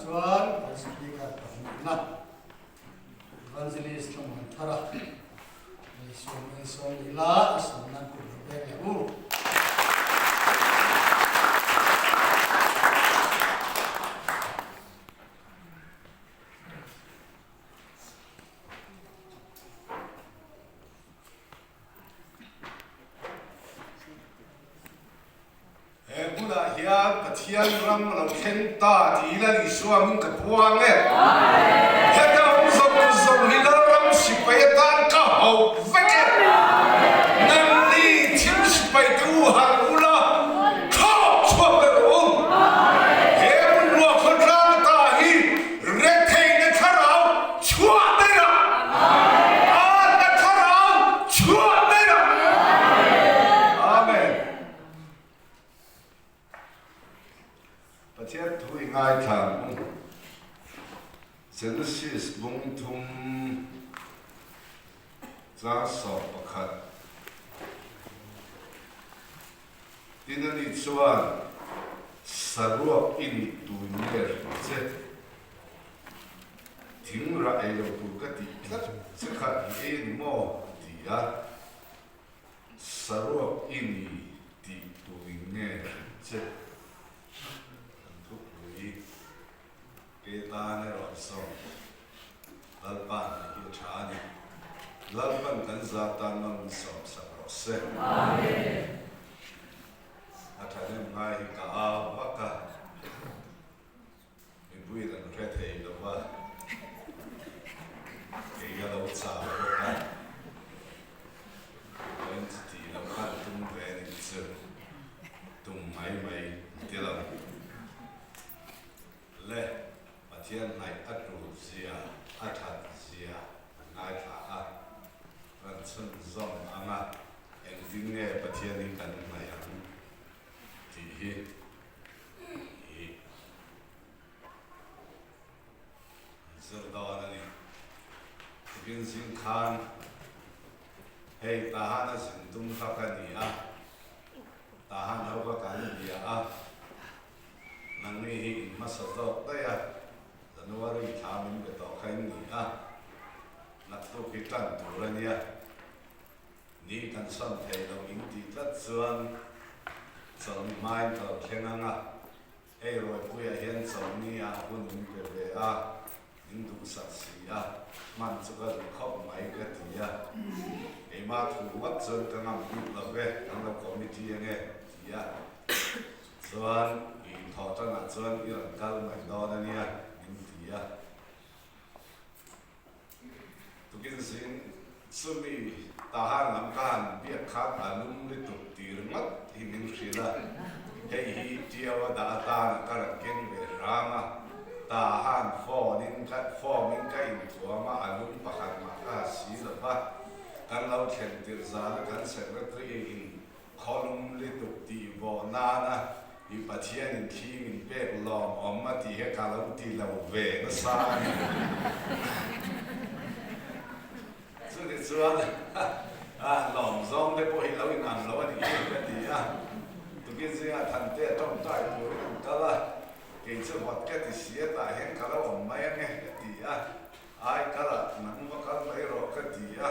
chuan kan speaker pahnihna Evangelist Thlamuan Thara hei sawm in sawm ila a sawm nan kut lo pek leh u. He hmunah hian Pathian ram a lo thleng ta tih Lal Isua hming ka puang e. Heta awm zawng zawng hi Lalram sipai atan ka hauh vek e. Nangni thil sipai te u harh ula, thlawk chhuak leh rawh u. He hmun ruah khawtlang ata hi Retheihna thlarau chhuah daih a, Atna thlarau chhuah daih a. Amen. Pathian thu i ngaithla ang u. Genesis bung thum chang 11. Tin ani chuan saruak i nih tui nge hrilh che? Thing rah ei lo tur ka tih tlat che kha i ei a ni maw? a ti a. Saruak i ni tih tui nge hrilh che? Kan thupui ke tan erawh sawm Lalpa hnaih hi a tha a ni. Lalpan kan za tan man sawmsak rawh se. A thahnem ngai hi ka au vak a, mipuiin an hre thei lo va, kei a lo chau bawk a, vawiin chu tih loh khan tum ve a nih chu, tum mai mai an ti lo. Le Pathian hnaih a tul zia, a that zia an ngaithla a, kan chhunzawm ang a, engtin nge Pathian hi kan hnaih ang tih hi i zir dawn a ni. Tukin zing khan hei Tahan a zin tum kha ka ni a, Tahan ho kha kan bia a, Nangni hi in hmasa zawk daih a, January thla min be tawh kha in ni a, naktuk hi tan tur a nia, ni kan sawn thei lo in tih tlat chuan chawlhni hmain ka lo thleng ang a, hei Rawipuiah hian chawlhni ah hun min pe ve a, min duhsak si a, hman chu ka duh khawp mai ka ti a, keimah thu ngawt chuan ka ngam bik lo ve, kan lo committee ange ti a. Chuan i thawh tanah chuan i rawn kal mai dawn a nia min ti a. Tukin zing chumi Tahan lam ka han biak khan a lum lutuk ti ringawt hi min hrilh a, hei hi Tiau a dah atan a ka rawn keng ve hram a, Tahan phone in ka form in ka inthuam a, a lum pakhat mah ka ha si lo va, kan lo thlen tirh zana kan secretary in Khawlum lutuk tih vawh nana i Pathianin thli min pek lawmawm a tih hi ka lo ti lo ve nasa a ni. Chutih chuan lawm zawng te pawh hi lo inang lo a nih hi ka ti a. Tukin zingah Thante a tawngtai turin an kal a, kei chu vawt ka ti si a tah hian ka lo awm mai ange ka ti a, ai kalah nang va kal mai rawh ka ti a.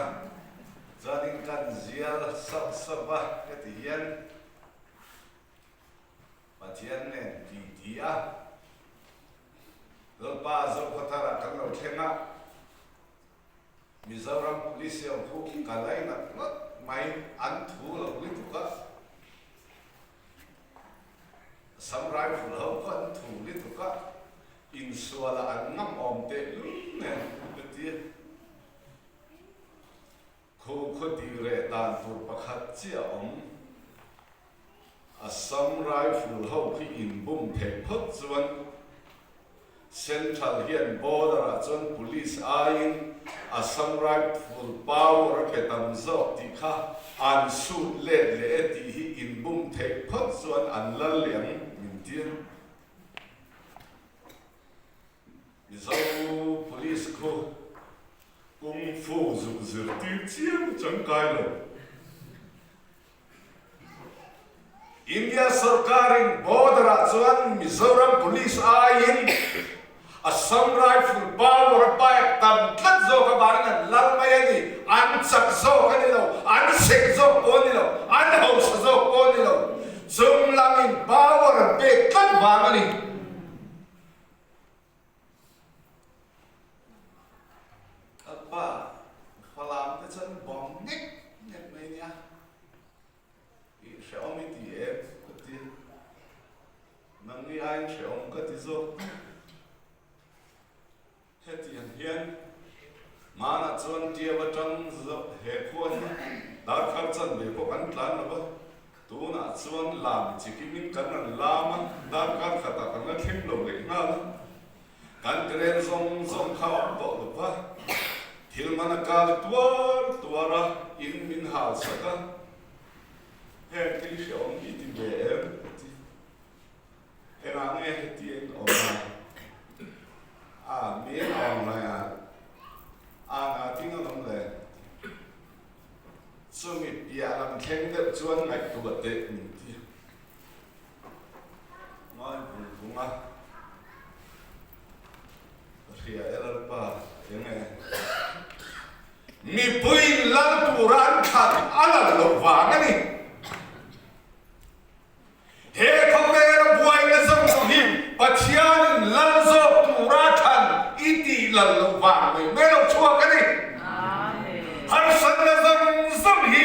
Chuanin kan zial sauh sauh a heti hian Pathian nen ti ti a, Lalpa Zokhawtharah kan lo thleng a, Mizoram Police ho khu ka lainat ngawt mai, an thu lo lutuk a, Assam Rifle ho khu an thu lutuk a, insualah an ngam awm tehlul nen ka ti a. Khu khaw tih reh dan tur pakhat chiah a awm. Assam Rifle ho khi inbum theih phawt chuan Central hian border ah chuan Police aiin Assam Rifle power a pe tam zawk tih kha an sut let leh e tih hi inbum theih phawt chuan an lal leh ang min tir. Mizo Police khu Kung Fu zuk zirtir chiam changkai lo. India sorkarin border ah chuan Mizoram Police aiin Assam Rifle power a paek tam tlat zawk avangin an lal mai a ni. An chak zawk a ni lo, an sek zawk pawh a ni lo, an hausa zawk pawh a ni lo. Chung lamin power an pek tlat vang a ni. Apa, Falam te chuan bawng nek nek mai nia. I hrehawm i ti em? Ka ti. Nangni aiin hrehawm ka ti zawk. Hetiang hian hmanah chuan Tiau atang he khua hi darkar chanve pawh kan tlan lo va, tunah chuan lam chikimin kan rawn lam a, darkar khatah kan la thleng lo leh nghal a. Kan train zawng zawng kha a awm tawh lo va, thil man a kal tuar tuar a, in min hal sak a, heng thil hrehawm hi ti ve em? Ka ti. Engah nge heti a in awm a? A, mi en awm lai a, a nga ting a awm le? Chumi piah lam thleng deuh chuan ngaihtuah teh min ti. Ngai vung vung a, ka hria e Lalpa, eng e? Mipuiin lal tura an thlan a lal loh vang a ni. He khawvela buaina zawng zawng hi Pathianin lal zawk tura thlan i tih lal loh vang mai mai lo chhuak a ni. Harsatna zawng zawng hi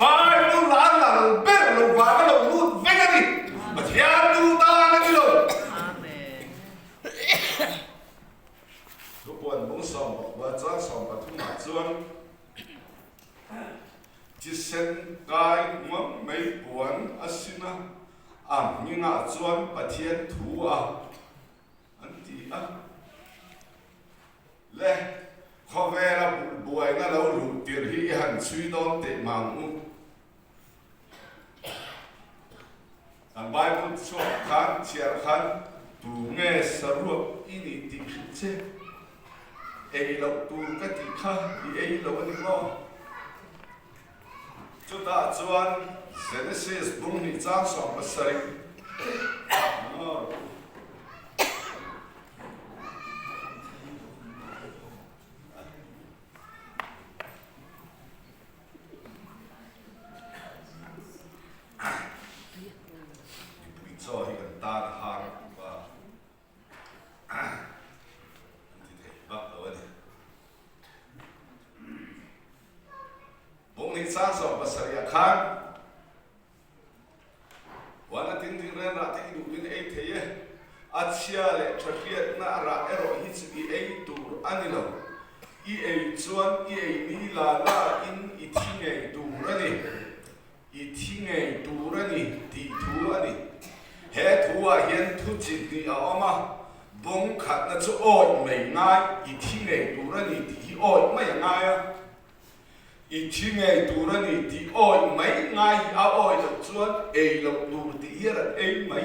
Bible a lal ber loh vang a lo lut vek a ni. Pathian duh dan a ni lo. Thupuan bung sawmpakua chang sawmpathumah chuan Thisen kai hmuam mai puan a sin a, a hmingah chuan Pathian thu a an ti a. Le, khawvela buaina lo luh tirh hi i han chhui dawn teh mang u. Kan Bible chhuak khan chhiar khan tu nge saruak i nih tih hrilh che. Ei loh tur ka tih kha i ei lo a ni maw? Chutah chuan Genesis bung hnih chang 70 maw? Mipui chaw hi kan tan a har a, an ti thei vak lo a ni. Bawng hnih chang 70 ah khan Huan a ting ding reng rah te i duh in ei thei e, a chhia leh tha hriatna a rah erawh hi chu i ei tur a ni lo. I ei chuan i ei ni la la in i thi ngei tur a ni. I thi ngei tur a ni tih thu a ni. He thu ah hian thu chi hnih a awm a, bawng khatna chu awih mai ngai, i thi ngei tur a ni tih hi awih mai a ngai a. I thi ngei tur a ni tih awih mai ngai hi a awih loh chuan ei loh tur tih hian an ei mai.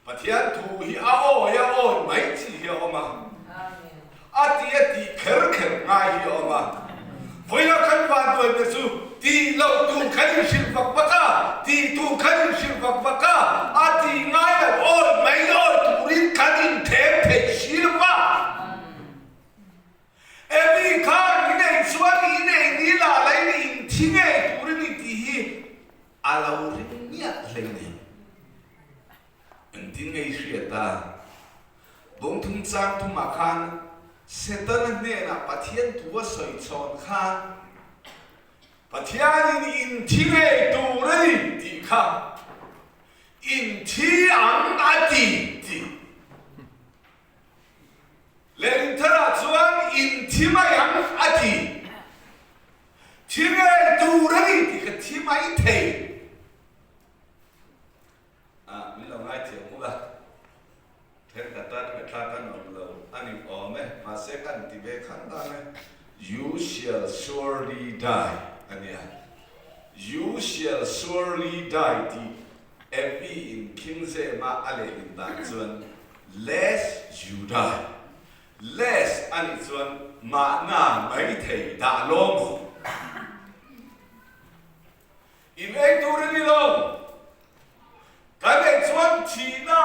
Pathian thu hi a awih a awih mai chi hi a awm a, a ti a tih kher kher ngai hi a awm a. Vawiina kan vanduai ber chu tih loh tur kan inhrilh vak vak a, tih tur kan inhrilh vak vak a, a tih ngai loh awih mai awih turin kan inthem thei si lo va. Emi khan i nei chuan i nei ni la lei ni in thi ngei tur i ni tih hi a lo ring miah hlei nen. Engtin nge i hriat a? Bawngthum chang thumah khan Setana hnenah Pathian thu a sawi chhawn khan Pathianin in thi ngei tur a ni tih kha in thi ang a ti tih. Lehlinthar-ah chuan in thi mai ang a ti. Thi ngei tur a ni tih ka thi mai thei. Ah, min lo ngaithiam hmuk a. Thenkhat tan ngaihthlak a nuam lo a ni awm e, mahse kan ti ve khan dan e. You shall surely die a nia. You shall surely die tih Abby in King James-a a lehlin dan chuan Lest you die. Lest a nih chuan mahna mai thei dah lawm maw? In ei tur i ni lo. Kan ei chuan thihna.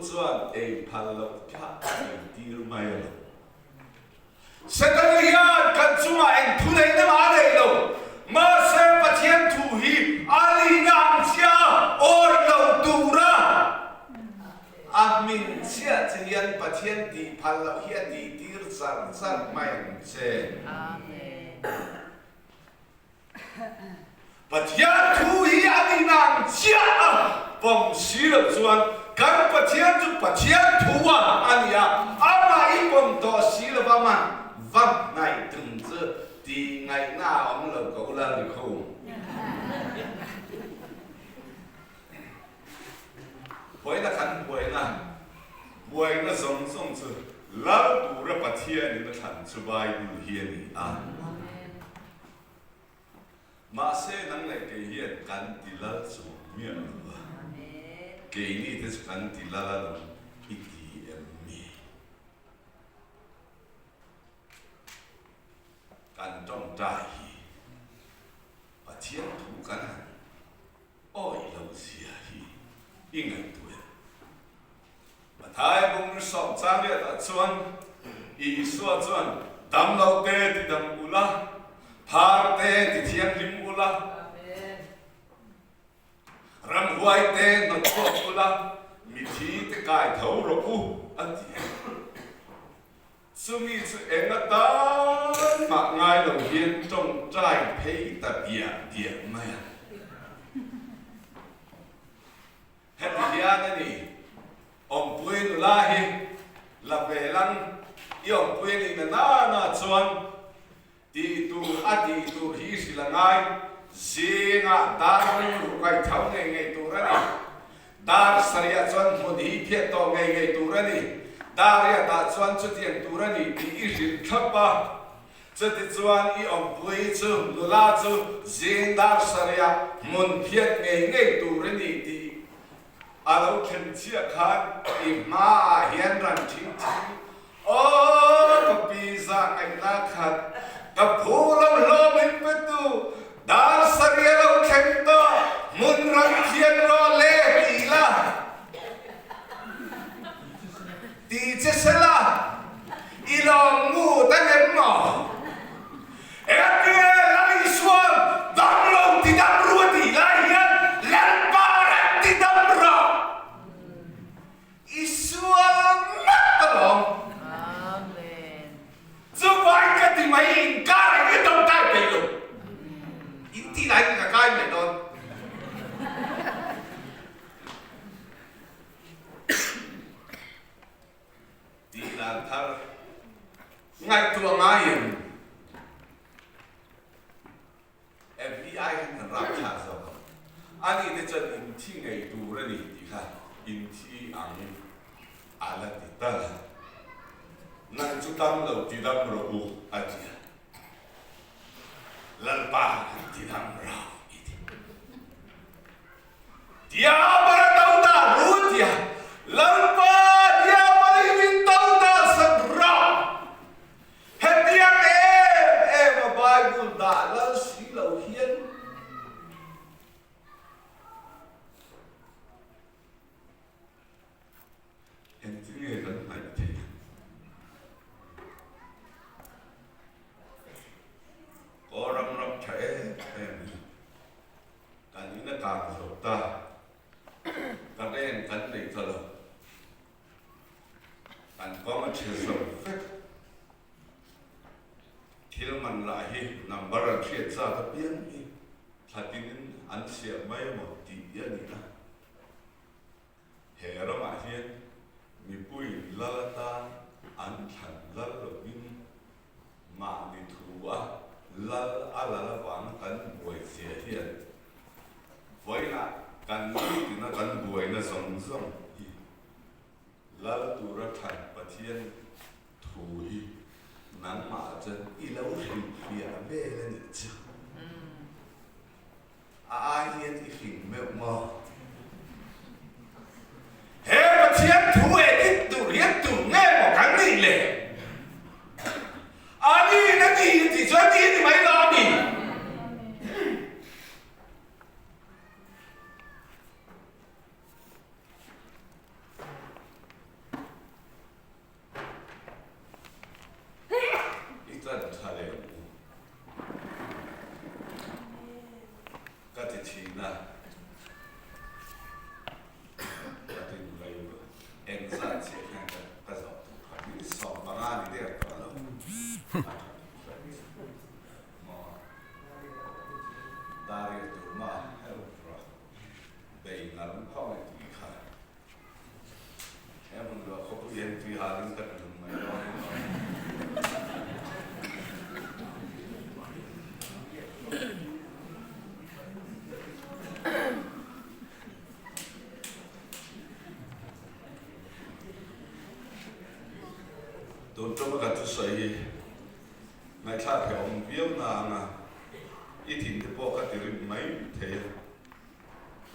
chuan ei phal loh kha a ei tir mai a lo. Setana hian kan chungah eng thu neihna mah a nei lo. Mahse Pathian thu hi a nihna ang chiah a awih lo tura a hmin chiah che hian Pathian tih phal loh hi a tih tir char char mai ang che. Pathian thu hi a nihna ang chiah a pawm si lo chuan kan Pathian chu Pathian thu a a ni a, amah i pawm tawh si lo va man va hnaih tum chu tih ngaihna a awm lo ka ula ri kho. Buaina kan buaina, buaina zawng zawng chu Lal tura Pathianin a thlan chu Bible hi a ni a. Mahse nang leh kei hian kan ti lal chuang miah lo va, keini te chu kan ti lal a lo i ti em mi? Kan tawngtai hi Pathian thu kan han Awih lo zia hi i ngaihtuah em? Mathai bung sawm chang riatah chuan Isua chuan dam lo te ti dam ula, phar te ti thianghlim ula, ramhuai te hnawt chhuak ula, mithi te kai tho rawh u a ti a. Chumi chu eng atan mah ngai lo hian tawngtai phei ta diah diah mai a. Heti hian a ni, awmpui nula hi la ve lang, i awmpui a nih na nana chuan tih tur a tih tur hi hrilh a ngai, zingah dar rilru kaitho ngei ngei tur a ni. Dar sarihah chuan hmun hi phiat tawh ngei ngei tur a ni. Dar riatah chuan chutiang tur a ni tih i hrilh thlap a. Chutichuan i awmpui chu nula chu zing dar sarihah hmun phiat ngei ngei tur a ni tih a lo thlen chiah khan i hmaah hian ran thing thing Aw ka pi zah ngaihna khat ka phu lo hlawm in pe tu dar sarih a lo thleng tawh hmun ram thian rawh le ti la ti che sela i lawm ngut ang em maw? Engtinge Lal Isuan dam lo ti dam ru a tih lai hian Lalpa ran ti dam rawh. I sual ngat alawm. Amen. Chuvai ka ti mai inkar eng nge tawngtai peih lo. In tih lai ka kai mai dawn. Tih dan thar ngaihtuah ngai em? FBI khan kan rap thlah zawk ang. Ani te chuan in thi ngei tur a ni tih kha in thi ang a la ti tal a. Nang chu dam lo ti dam rawh u a ti a. Lalpa kan ti dam rau i ti. Diabara do dah ru tia Lalpa diabari min do dah sak rau. Hetiang em em a Bible dah lal si lo hian engtin nge kan hnaih theih ang? Kawram ram tha em em hi kan in a kang zo ta, ka reng kan nei ta lo. Kan kawng a chhe zo vek. Thil man lah hi number an hriat zat apiang hi thla tinin an chhiah mai emaw tih a ni a. He ramah hian mipuiin lal atan an thlan lal lovin mahni thu a lal a lal avanga kan buai zia hian vawiinah kan nitina kan buaina zawng zawng hi Lal tura thlan Pathian thu hi nangmah chuan i lo hrilhfiah vel a nih chu. A ai hian i hring meuh maw? He Pathian thu edit tur hian tu nge maw kan nih le? A niin a ni tih chuan ni a ni mai lo a mi? Tiang tui halin ka ti lung mai dawn em aw. Tun ṭuma ka thusawi hi ngaihthlak hi a awm viau na ang a, i thin te pawh ka ti rim mai thei a,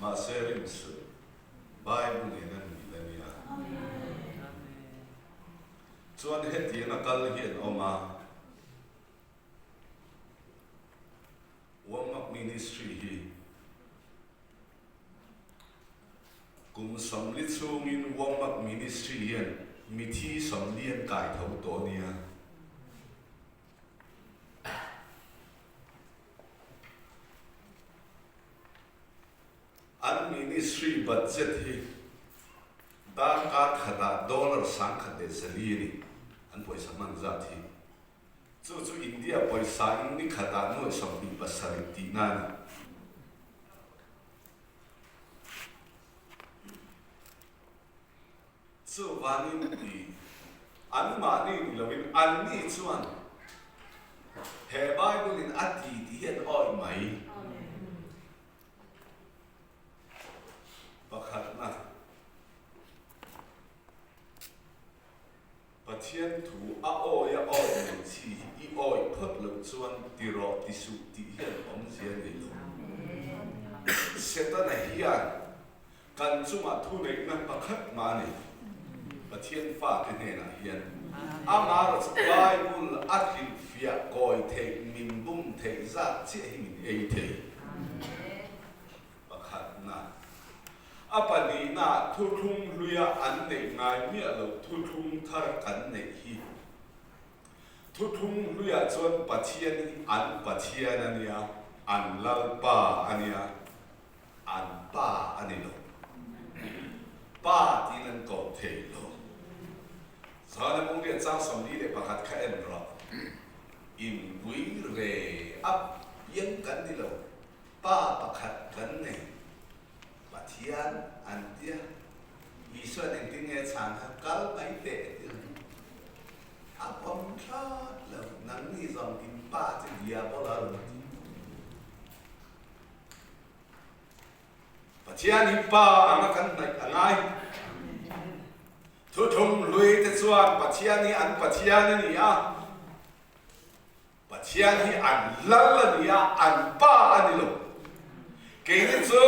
mahse rim suh. Bible nen a mil a nia. Chuan hetiang a kal hi an awm a, Warm-up Ministry hi kum 40 chhungin Warm-up Ministry hian mithi 40 an kai tho tawh a nia. An ministry budget hi darkar khatah dollar 1400 a ni, an pawisa hman zat hi. Chu chu India pawisa in ni khatah nuaih 27 tihna a ni. Chuvangin i anmahni ni loin anni chuan he Bible in a ti tih hi an awih mai. Pakhatna, Pathian thu a awi a awi mai chi hi i awi phawt loh chuan ti rawh ti suh tih hian awmzia nei lo. Setana hian kan chungah thuneihna pakhat mah a nei. Pathian fate hnenah hian amaherawhchu Bible a hrilhfiah kawi theih, min bum theih zat chiah hi min ei thei. Pakhatna, a pahnihnaah thuthlung hluia an neih ngai miah loh thuthlung thar kan neih hi. Thuthlung hluiah chuan Pathian hi an Pathian a nia, an Lalpa a nia, an Pa a ni lo. Pa tiin an koh thei lo. Zana Bungriat chang 41 kha en rawh. Inpui re ap piang kan ni lo. Pa pakhat kan nei. Pathian an tia. Isuan engtin nge chhan kha kal mai teh a ti lo. A pawm thlawt lo. Nangni zawng in pa chu diabola a rawn ti. Pathian hi Pa anga kan hnaih a ngai. Thuthlung hlui te chuan Pathian hi an Pathian a ni a, Pathian hi an Lal a ni a, an Pa a ni lo. Keini chu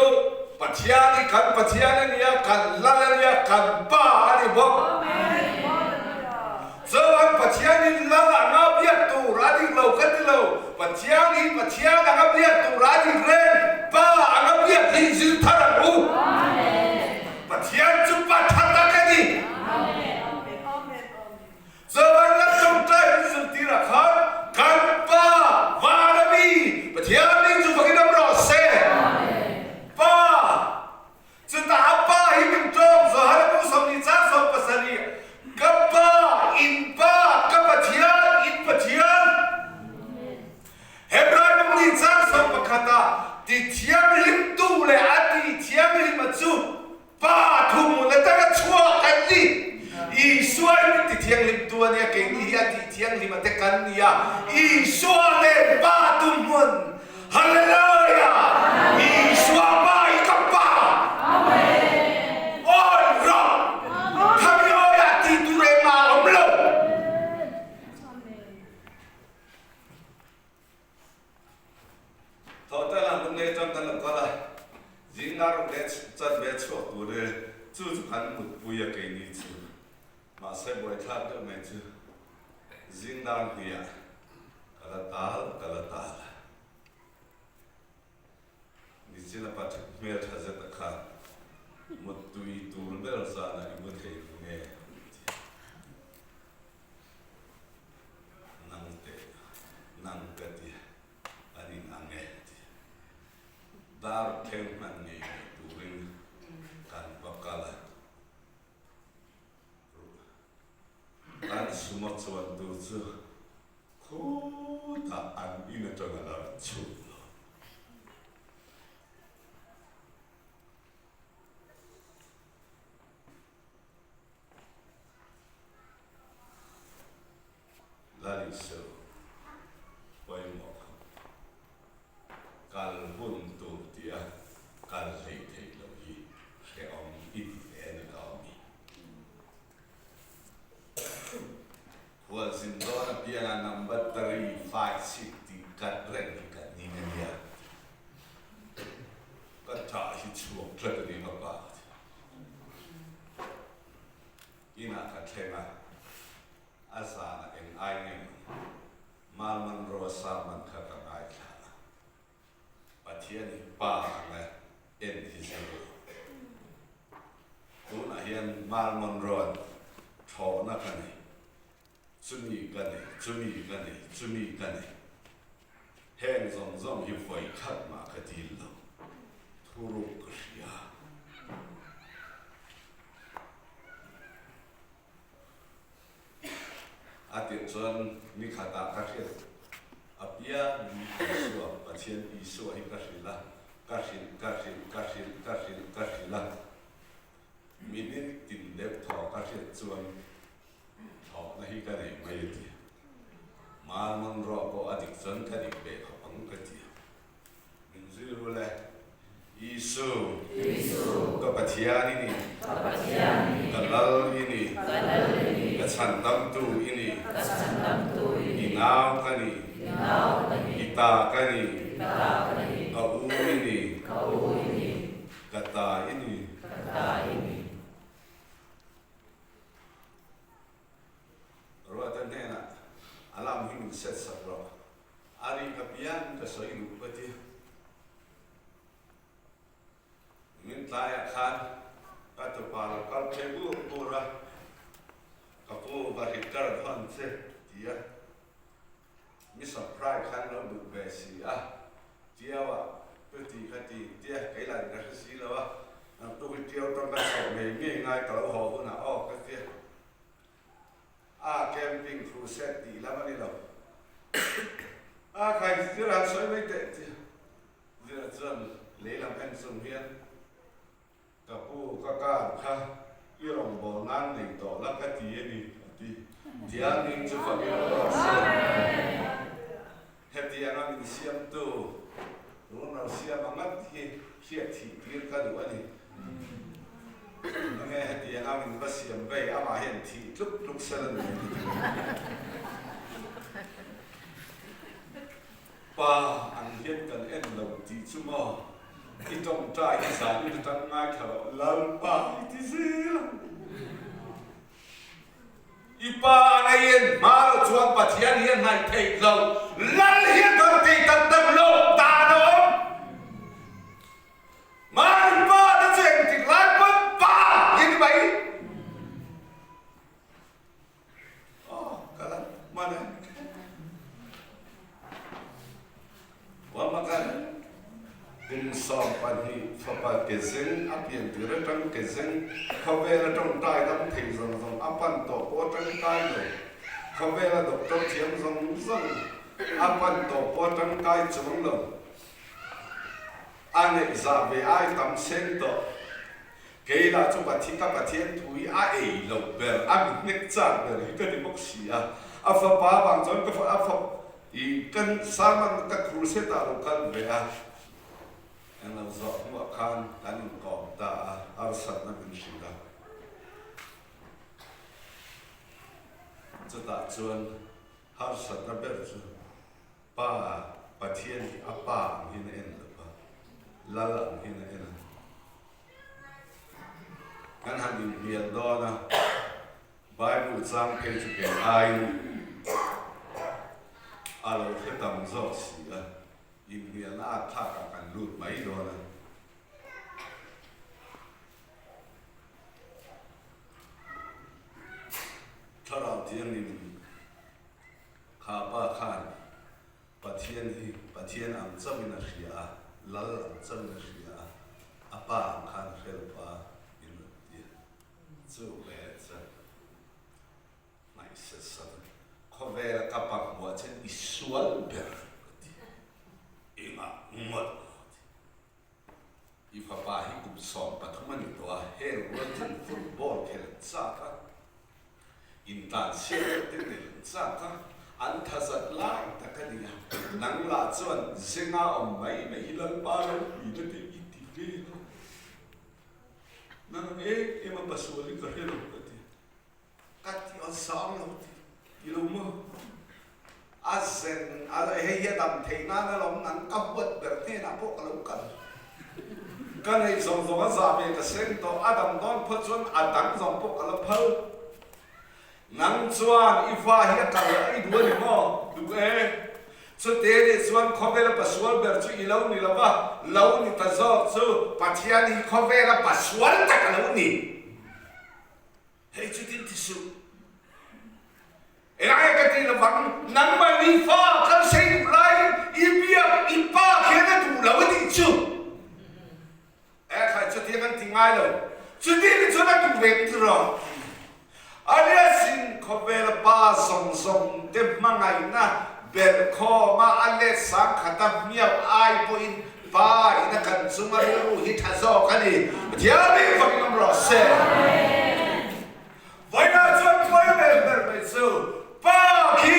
Pathian hi kan Pathian a ni a, kan Lal a ni a, kan Pa a ni bawk. Chuan Pathian hi Lal anga biak tur a dik lo ka ti lo, Pathian hi Pathian anga biak tur a dik reng, Pa anga biak hi zir thar ang u. Pathian chu Pa tha tak a ni. Chuan la tawngtai min zirtirah khan kan Pa van a mi Pathian mi chu fakin awm rawh se. Pa Chutah a pa hi min ṭawm Johan a hmuh 40 caan 17, Ka Pa, in Pa, ka Pathian, in Pathian. Hebrai bung nih caan 11 ah ti thianghlimtu le a ti thianghlima cu Pa thuhmun atang a chuak an ni. Isua in min ti thianghlimtu a nia, keini hi a ti thianghlima te kan ni a. Isua nen Pa thuhmun Hallelujah! Isua Pa hi ka Pa. Awi rawh! Khami awi ah ti tur engmah a awm lo. Thawhtan ah lunglei atang kan lo kal a, zinglar ruk leh chanve chhuak tur e, chu chu kan mutpui a keini chu. Mahse buaithlak deuh mai chu zingdar hniah ka la tal ka la tal a. Nichina pa hmel tha zet a kha muttui tur ber zanah i mu thei lo nge an ti. Nang teh nang ka ti an in ang e a ti. Dar thleng hman ngei ngei turin kan va kal a. An suma chuan tur chu khutah an in atang a la rawn chhuk lo. Isu pawimawh khawp. Kal hun tur tia kal hlei theih loh hi hrehawm i ti hle a ni lo ami? Khualzin dawn apianga number 3, 5, 6 tih kat reng hi kan ning a nia. Ka tah hi chhuak tlat a ni ka pa ka ti. Inah ka thleng a, a zanah eng ai nge maw ni Malmanroa sermon kha ka ngaithla a. Pathian hi pa ang e, en hi zir lo. Tunah hian Malmonroan thlawhna ka nei, chumi ka nei, chumi ka nei, chumi ka nei. Heng zawng zawng hi vawi khat mah ka dil lo, thuruk ka hria. A tirh chuan ni khatah ka hrilh a piang Isua, Pathian Isua hi ka hrilh a, ka hrilh, ka hrilh, ka hrilh, ka hrilh, ka hrilh a. Minute tin deuh thaw ka hriat chuan thlawhna hi ka nei mai a ti. Malmon rawh pawh a dik chuan ka dik ve khawp ang ka ti. Min zui ru le. Isu. Ka Pathian i ni. Ka Lal i ni. Ka Chhandamtu i ni. I nau ka ni. I ta ka ni. Ka u i ni. Ka ta i ni. Ruata hnenah alarm hi min set sak rawh. A ri ka pian ka sawi duh ka ti. Min tlaiah khan ka tupa lo kal phei bur bur a, ka pu va ri kar hawn che ti a, mi surprise khan lo duh ve si a, Tiau ah tu ti kha ti tia kei lah in ka hre si lo a, naktuk hi Tiau tawng ka chhoh ngei ngei ngai ka lo haw hunah aw ka ti a. A camping crusade tih lam a ni lo. A khai zir han sawi mai teh tia zir chuan lei lam en chung hian ka pu ka kar kha i rawngbâwl nan nei tawh la ka ti a ni a ti. Tiangin chu fak in awm rawh se. Hetianga min siamtu Runro siam angat hi hriat thih tir ka duh a ni. Enge hetianga min va siam vei amah hian thih tluk tluk sel a ni a ti. Pa ang hian kan en lo tih chu maw i tawngtai hi zan in atang ngaithla rawh Lalpa i ti zel ang. I pa a nei en hma loh chuan Pathian hi a hnaih theih lo, Lal hi a kal thei tak tak lo, dan a awm. Mahni pa te chu engtik lai pawn pa hi ni mai. Aw, ka la hman e. Wamakan kum 12 fapa kezeng a pian tir atang kezeng khawvel a tawngtai dam thei zawng zawng a pan tawh pawh tangkai lo, khawvel a doctor thiam zawng zawng a pan tawh pawh tangkai chuang lo, a neih zah ve ai tam seng tawh. Kei lah chu Pathian ka Pathian thu hi a ei loh ber, a mi hnek chak ber hi ka ni bawk si a, a fapa vang chuan ka a fap i kan sermon ka khur set ah lo kal ve a, eng lo zawh hnuah khan kan inkawm ta a, harsatna min hrilh a, chutah chuan harsatna ber chu Pa Pathian hi a pa ang hian a en lo va, Lal ang hian a en a. Kan han inhnial dawn a, Bible chang phei chu kei aiin a lo hre tam zawk si a, inhnialna at thlakah kan lut mai dawn a. Thlarau Thianghlim Kha pa khan Pathian hi Pathian ang chauhin a hria a, Lal ang chauhin a hria a, a pa ang khan a hre lo pa in rawn ti a. Chu ve chuan ngaihsat sat a, Khawvela ka pa hmuah chuan i sual ber ka ti. Engah ngawt maw ti. I fapa hi kum 13 a ni tawh a, heng rual chuan football khel an chak a, intlan chhiat deuh te tel an chak a. An thazat lai tak a ni a, nang lah chuan zenga awm mai mai hi Lalpa ropuina te i ti vel a. Nang ang em em a pasual hi ka hre lo ka ti. Ka ti aw zang lo ti ti lo maw? A zen a hei hi a dam theih nan alawm nang ka huat ber hnenah pawh ka lo kal. Ka neih zawng zawng a za ve ka seng tawh a dam dawn phawt chuan a dang zawng pawh ka la phal. Nang chuan i fa hi a kal i duh a ni maw? Duh e. Chute nih chuan khawvela pasual ber chu i lo ni lo va, lo ni ta zawk chu Pathian hi khawvela pasual tak a lo ni. Hei chutin ti suh. Engah nge ka ti lovang, nangmah ni fa kal sei duh laiin i biak i pa khian a duh lo a tih chu. E khai chutiang an ti ngai lo. Chuti ni chuan a duh vek ti rawh. A ria sin khawvela pa zawng zawng te hmangaihna belh khawma a let sang khata hmiau ai pawhin pa in a kan chunga rilru hi tha zawk a ni. Pathian hi fakin awm rawh se. Vawiinah chuan pawi ber ber mai chu pa khi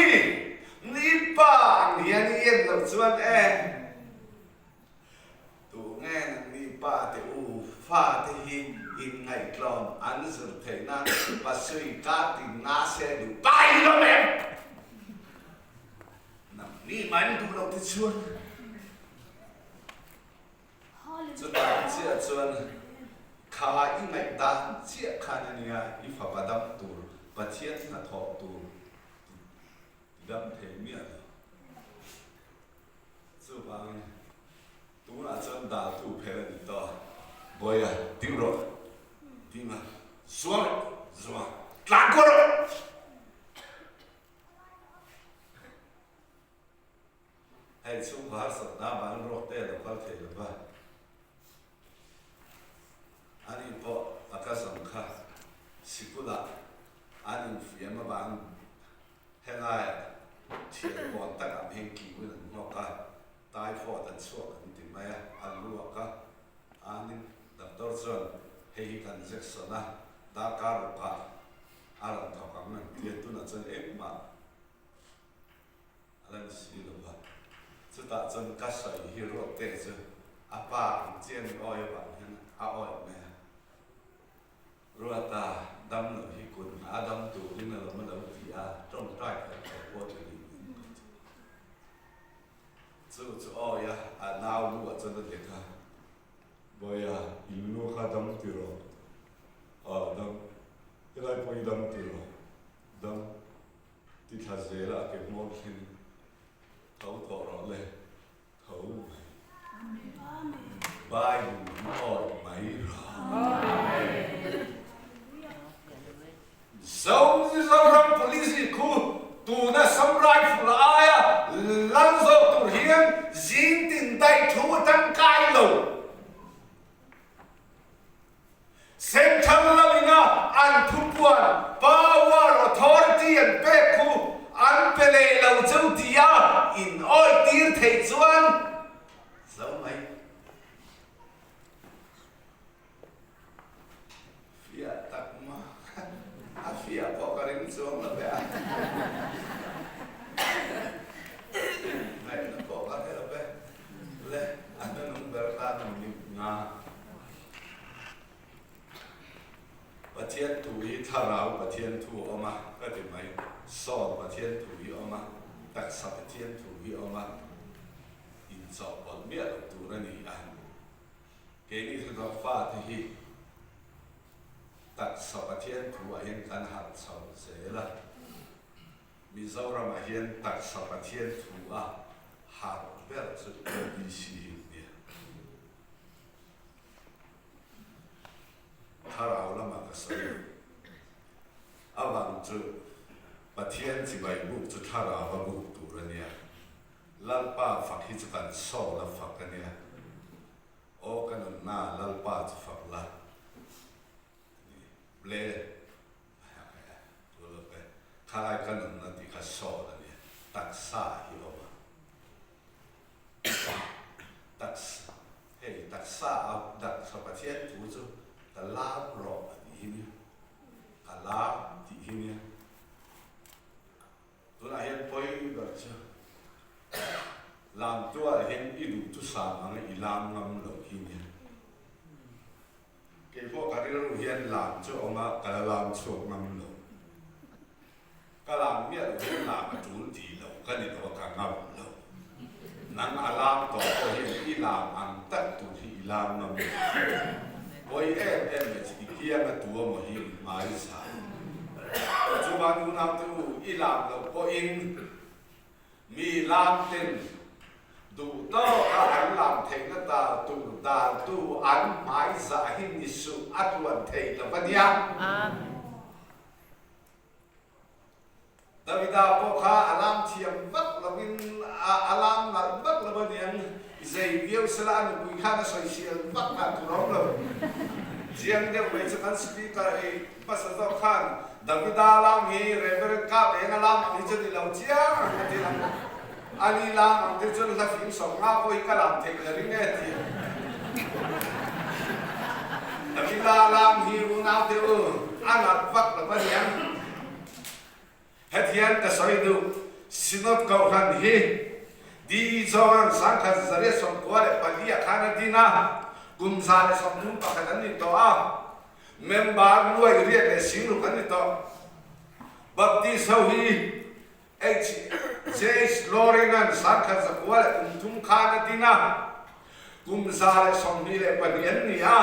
ni pa ang hian i en loh chuan e. Tu nge nangni pa te u fa te hi inngaihtlawm an zir theih nan pasui ka ti nga se duh pa i lawm em? Nangni mah in duh loh te chuan chutah chiah chuan kha i ngaih dan chiah khan a nia i fapa dam tur Pathian hnathawh tur ti dam thei miah lo. Chuvangin tunah chuan daltu phel a ni tawh a, Bawiha ding rawh, ding a, zuang rawh, zuang, tlan kual rawh! Hei chhungkaw harsatna avangin ruak te a lo kal thei lo va, ani pawh a ka zawng kha sikulah an infiam avangin Helaiah thian kawn takah hming kiuin an nghawk a, typhoid an chhuak an ti mai a, an luak a, anin doctor chuan hei hi kan injection a, darkar rukah a rawn thawk ang an ti a, tunah chuan engmah a la ni si lo va, chutah chuan ka sawi hi ruatte chu a pa ang chian i awi avang hian a awih mai a. Ruata dam loh hi kut hna a dam turin a lawm a lo ti a, tawngtai khat khat pawh chu ni in ka ti. Chu chu awi a, a nau lu ah chuan a dek a, Bawiha, in lu kha dam ti rawh, ah dam, helai pawh hi dam ti rawh, dam ti thla zel a, a ke hmawr thleng tho tawh rawh le. Tho mai. Bible hi awih mai rawh. Zo Mizoram Police khu tuna Assam Rifle aia lal zawk tur hian zing tin daih thu a tangkai lo. Central lamina an thupuan Power Authority an pek khu an pe leh lo cheu tia in awih tir theih chuan zo mai. Fiah tak ma a fiah pawh ka ring chuang lo ve a. Ngaihna pawh ka hre lo ve. Le a hnunung ber tan an lim nga. Pathian thu hi thlarau Pathian thu a awm a, ka ti mai. Sawn Pathian thu hi a awm a, taksa Pathian thu hi a awm a, inchawhpawlh miah loh tur a ni a. Keini hnathawk fate hi taksa Pathian thu ah hian kan harh chho zel a. Mizoramah hian taksa Pathian thu a harh ber chu LDC hi a nia. Thlarau lamah ka sawi lo. Avang chu Pathian chibai buk chu thlarau a buk tur a nia. Lalpa fak hi chu kan soul a fak a nia. Aw ka nunna Lalpa chu fak la. Ni ble Khalai ka nunna tih kha soul a nia. Taksa hi awm a. Taksa, hei taksa a taksa Pathian thu chu ka lam rawh a tih hi nia, ka lam tih hi nia. Tunah hian pawi. lam chhuak ngam lo. Ka lam miah lo hian lam a tul ti lo ka ni lo a ka ngam lo. Nang a lam tawh pawh hian i lam ang tak tur hi i lam ngam lo. Pawi em em mai chu i kiang a tua maw hi i hmai zai. Chuvan unaute u i lam loh pawhin Mi lam ten duh tawka an lam theihna tar tur dartu an hmaizah hi ni suh a tluan thei lo a nia. Davida pawh kha a lam thiam vak loin a lam nalh vak lo a niang, zei viau sela a nupui khan a sawisel vak dan tur a awm lo. Chiang deuh mai chu kan speaker ei hmasa zawk khan Davida lam hi Reverend Kap eng a lam ang hi chu ni lo chiang ang a ti ang. Ani lam ang te chuan hla fing sawm nga pawh hi ka lam theih la ring e ti ang. Davida lam hi unau te u a nat vak lo a niang. Hetiang ka sawi duh, Synod Kohhran hi DE Chawngang 1994 ah khan a din a, kum 131 an ni tawh a, member nuai riat leh singruk an ni tawh. Baptist ho hi HJ Loring-a'n 1903 khan a din a, kum 122 an ni a,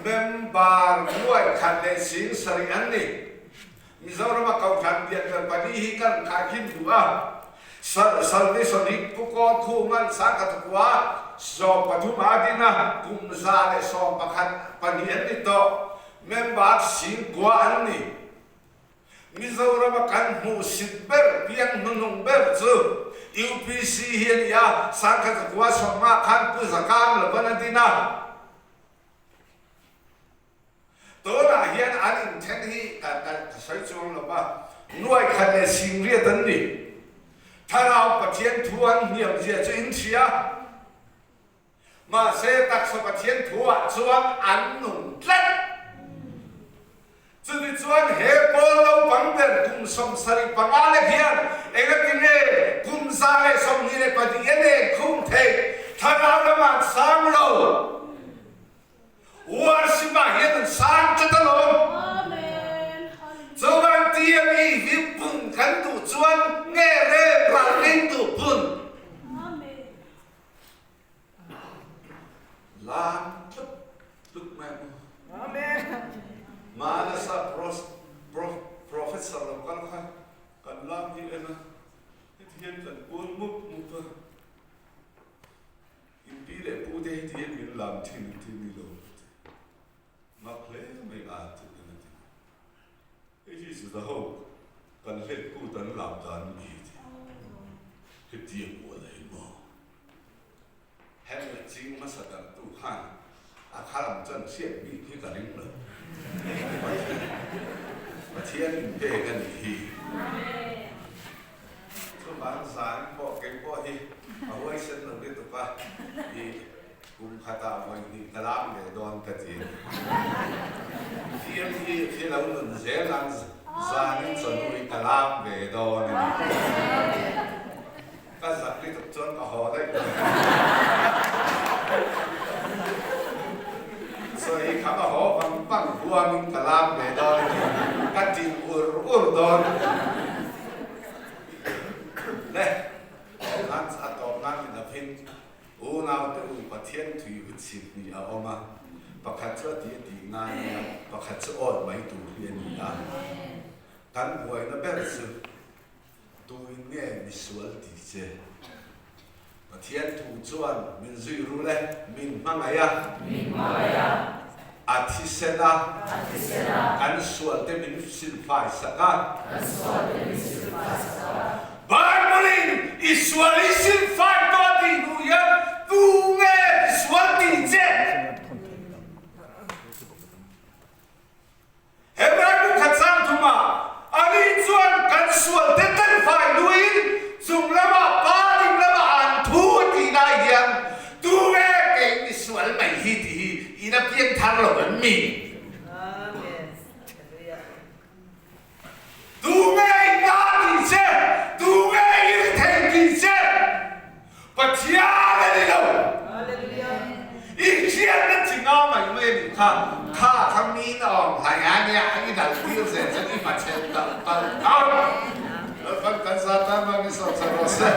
member nuai khat leh 7 an ni. Mizorama Kohhran lian ber pali hi kan khaikhin duh a, Salvation hi Pu Kawl Khuman Sangkhatakua 13 a din a, kum 111 pahnih an ni tawh, member singkua an ni. Mizorama kan hmuhsit ber piang hnuhnung ber chu UPC hi a ni a, Sangkhatakua 15 khan Pu Zakam Lovan a din a. Tunah hian an inthen hi ka sawi chuang lo va, nuai khat leh singriat an ni. Thlarau Pathian thu an hniam zia chu in hria. Mahse taksa Pathian thuah chuan an nung tlat. Chutichuan he pawl naupang ber kum 75 lek hian engatinge kum 122 a nen khum theih? Thlarau lamah an sang lo. Worship ah hian an sang tlat alawm. Chuan TME hi pun kan duh chuan nge rem ralring duh pun? Lam tluk tluk mai ang u. Manasa Professor lo kal kha kan lam hi en a, heti hian kan kun mup mup a. In pi leh pu te hi tihian min lam thin an ti ni lo ti mak hle mai a ti an a ti. Hei hi Juda ho kan hlet kut an lam dan a ni ti. Hetiang ual a hi maw? Hamlet ching hmasa darhtu khan a khalam chuan hriat bik hi ka ring lo. Pathian in pek a nih hi. Chuvang zan pawh kei pawh hi a huaisen lo lutuk a, i kum khatah vawi hnih ka lam ve dawn ka ti. Fiam hi khi lo nun zel ang zanin chawhnu hi ka lam ve dawn a ni. Ka zak lutuk chuan ka haw daih dawn. Sawi kha ka haw vang vang huamin ka lam ve dawn a ni. Ka ti ur ur dawn. Le, nan a tawp nan ni lovin unaute u Pathian thui vut chhip ni a awm a, pakhat chu a ti a tih ngai nia, pakhat chu awt mai tur hi a ni a. Kan buaina ber chu Tuin nge misual ti che? Pathian thu chuan min zui rul e, min hmangaih a. Min hmangaih a. A thisen a. A thisen a. Kan sualte min silfai sak a. Kan sualte min silfai sak a. Bible-in i sual i silfai tawh a tih hnu hian tu nge misual ti che? Hebrai bu khat sang thumah ani chuan kan sualte kan fai hnuin chung lamah Pa ding lamah an thu a tih lai hian tu nge kei misual mai hi tih hi in a piang thar lo em mi? Tu nge i ta tih che? Tu nge i ri thei tih che? Pathian a ni lo. I hriatna chi nga mai mai a nih kha. Kha kha mi in a awm hlai a nia, i dal tir. A chhe talh talh ang. Lalpan kan za tan vangin sawm chak rawh se.